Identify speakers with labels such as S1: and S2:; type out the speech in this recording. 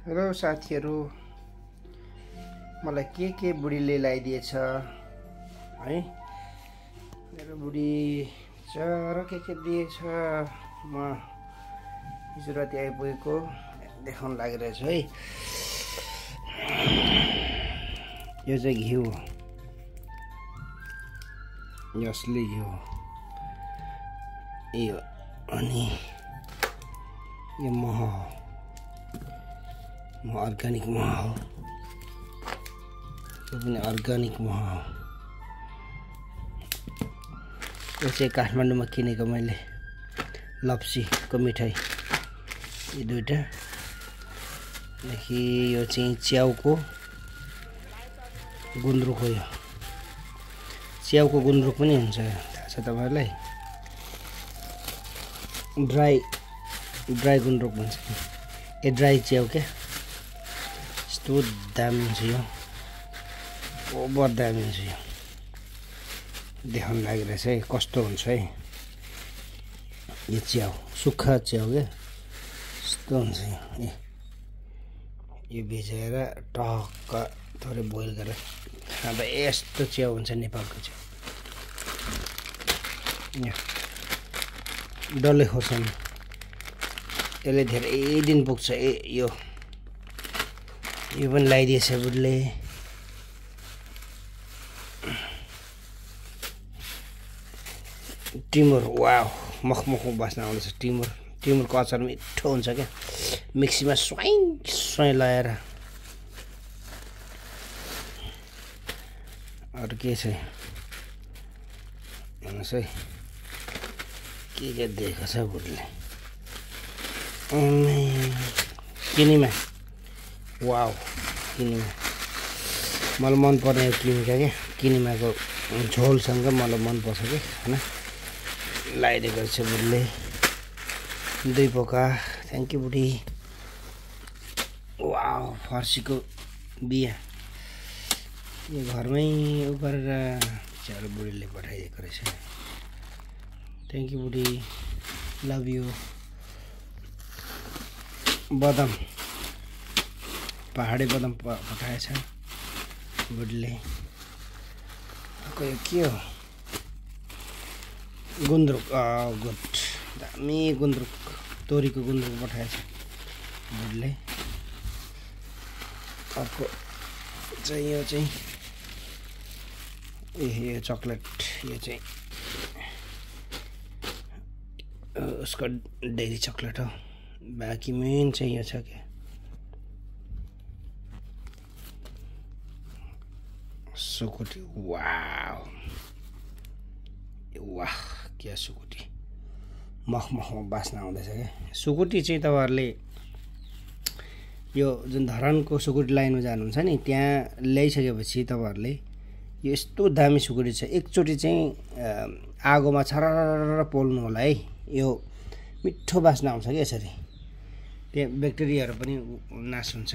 S1: Hello साथीहरु, मलाई के बुढीले ल्याइदिएछ है। मेरो बुढी चर के दिएछ। म हिजो राति आइपुगेको देखाउन लागिरहेछ है। यो चाहिँ घिउ हो, यो असली घिउ हो यो। अनि यो मह हो, अर्ग्यानिक मह हो। यो पनि अर्ग्यानिक मह हो। यो चाहिँ काठमाडौँमा किनेको मैले लप्सीको मिठाई, यी दुईटा। देखि यो चाहिँ च्याउको गुन्द्रुक हो। यो च्याउको गुन्द्रुक पनि हुन्छ, थाहा छ तपाईहरुलाई। ड्राई गुन्द्रुक भन्छ। यो ड्राई च्याउ क्या, यस्तो दामी हुन्छ यो, ओभर दामी हुन्छ यो। देखाउन लागिरहेछ है कस्तो हुन्छ है यो च्याउ। सुक्खा च्याउ क्या, यस्तो हुन्छ यो। यो भिजाएर टक्क थोरै बोइल गरेर खाँदा यस्तो च्याउ हुन्छ नेपालको च्याउ। डल्ले खोर्सानी, यसले धेरै दिन पुग्छ। यो पनि लगाइदिएछ बुढीले। टिमुर, वाउ, मखमख बास्ना आउँदैछ। टिमुरको अचार मिठो हुन्छ क्या, मिक्सीमा स्वाइँ लगाएर। अरू के छ हेर्नुहोस् है, के दिएको छ बुढीले। किनिमा, वाउ, किनिमा मलाई मनपर्ने हो किनिमा क्या। किनिमाको झोलसँग मलाई मनपर्छ कि होइन। लगाइदिएको छ बुढीले 2 पोका। थ्याङ्क यू बुढी। वाउ, फर्सीको बिहा यो घरमै उ गरेर चारो बुढीले पठाइदिएको रहेछ। थ्याङ्क यू बुढी, लभ यू। बदाम, पहाडी बदाम पठाएछ बुढीले। यो के हो? गुन्द्रुक, गुड, दामी गुन्द्रुक, तोरीको गुन्द्रुक पठाएछ बुढीले। अर्को चाहिँ यो चाहिँ यो चकलेट, यो चाहिँ उसको डेरी चकलेट हो। बाँकी मेन चाहिँ यो छ क्या, सुकुटी। वाह वाह, क्या सुकुटी, मखमखमा बास्ना आउँदैछ क्या। सुकुटी चाहिँ तपाईँहरूले यो जुन धरानको सुकुटी लाइनमा जानुहुन्छ नि, त्यहाँ ल्याइसकेपछि तपाईँहरूले यो यस्तो दामी सुकुटी छ। एकचोटि चाहिँ आगोमा छरर पोल्नु होला है। यो मिठो बास्ना आउँछ क्या यसरी। त्यहाँ ब्याक्टेरियाहरू पनि नाश हुन्छ।